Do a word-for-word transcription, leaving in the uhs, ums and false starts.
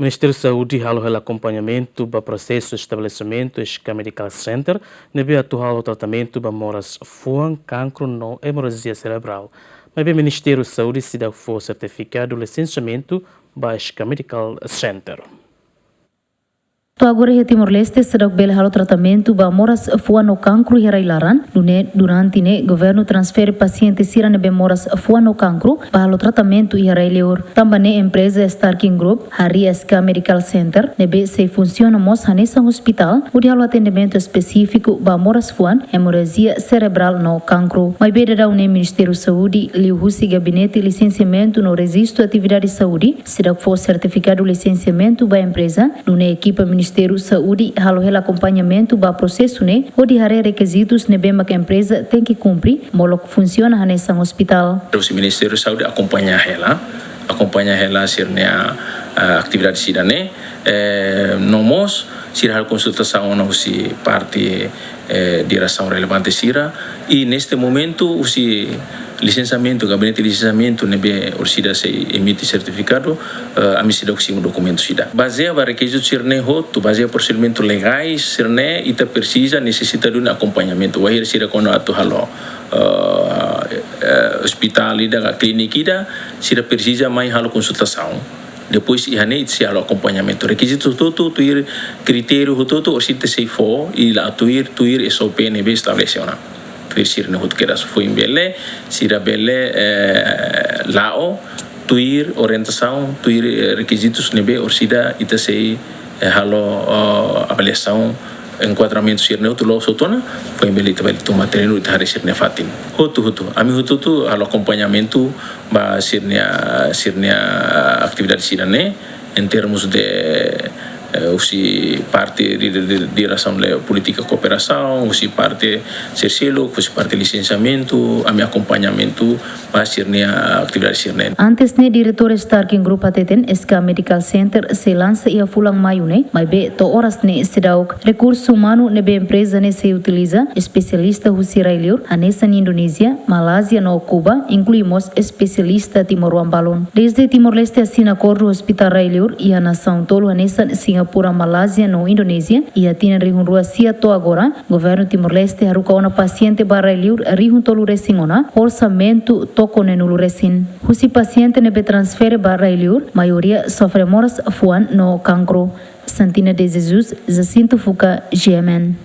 Ministériu Saúde halo hela akompañamentu ba prosesu estabelesimentu S K Medical Center ne'ebé atu halo tratamentu ba moras fuan, kankru no emorajia serebrál. Maibé Ministériu Saúde seidauk fó sertifikadu lisensiamentu ba S K Medical Center. To'o agora iha Timor-Leste seidauk bele halo tratamentu ba moras fuan no kankru iha rai-laran. Nune'e durante ne'e governu transfere pasiente sira ne'ebé moras fuan no kankru ba halo tratamentu iha rai-liur. Tanba ne'e empreza Starkin Group harii S K Medical Center ne'ebé sei funsiona mós hanesan ospitál hodi halo atendimentu espesífiku ba moras fuan, emorajia serebrál no kankru. Maibé daudaun ne'e Ministériu Saúde liuhusi Gabinete Lisensiamentu no Rejistu Atividade Saúde seidauk fó sertifikadu lisensiamentu ba empreza. Nune'e ekipa Ministériu Saúde halo hela akompañamentu ba prosesu ne'e hodi haree rekizitus ne'ebé mak empreza tenke kumpre molok funsiona hanesan ospitál. Husi Ministériu Saúde akompaña hela, akompaña hela sira-nia, ah, atividade sira-ne'e, eh, no mós sira halo konsultasaun ona husi parte, eh, diresaun relevante sira. I neste momentu husi lisensiamentu, gabinete lisensiamentu ne'ebé orsida sei emite sertifikadu, eh, ami seidauk simu dokumentu sida. Bazeia ba rekizitu sira-ne'e hotu, bazeia prosedimentu legais sira-ne'e, ita presiza, nesesita duni akompañamentu. Wainhira sira kuandu atu halo, eh, eh, ospitál ida ka klínika ida, sira presiza mai halo konsultasaun. Depois iha ne'e sei halo akompañamentu. Rekizitu hotu-hotu, tuir kritériu hotu-hotu, orsida sei fó, i la tuir, tuir S O P ne'ebé estabelese ona. Tuir sira-ne'e hotu kedas. Foin bele, sira bele, eh, la'o, tuir orientasaun, tuir, eh, rekizitus ne'ebé orsida ita sei, eh, halo, oh, avaliasaun, enkuadramentu sira-ne'e hotu la'o hotu ona, foin bele ita bele toma terrenu ita haree sira-nia fatin. Hotu-hotu, ami hotu-hotu halo akompañamentu ba sira-nia, sira-nia atividade sira-ne'e, em termos de, eh, husi parte de, de, de, diresaun de polítika kooperasaun, husi parte sira seluk, husi parte lisensiamentu, ami akompañamentu ba sira-nia atividade sira-ne'e. Antes ne'e diretór Starkin Group hateten S K Medical Center sei lansa iha fulan Maiu ne'e, maibé to'o oras ne'e seidauk. Rekursu umanu ne'ebé empreza ne'e sei utiliza, espesialista husi rai-liur, hanesan Indonézia, Malázia no Kuba, inklui mós espesialista timoroan balun. Dezde Timor-Leste asina akordu Hospitál Rai-Liur iha nasaun tolu hanesan Singapura, Malázia no Indonézia, iha tinan rihun rua sia to'o agora, governu Timor-Leste haruka ona pasiente ba rai-liur rihun tolu resin ona, orsamentu toko neenulu resin. Husi pasiente ne'ebé transfere ba rai-liur, maioria sofre moras fuan no kankru. Santina de Jesus, Jacinto Fuca, G M N.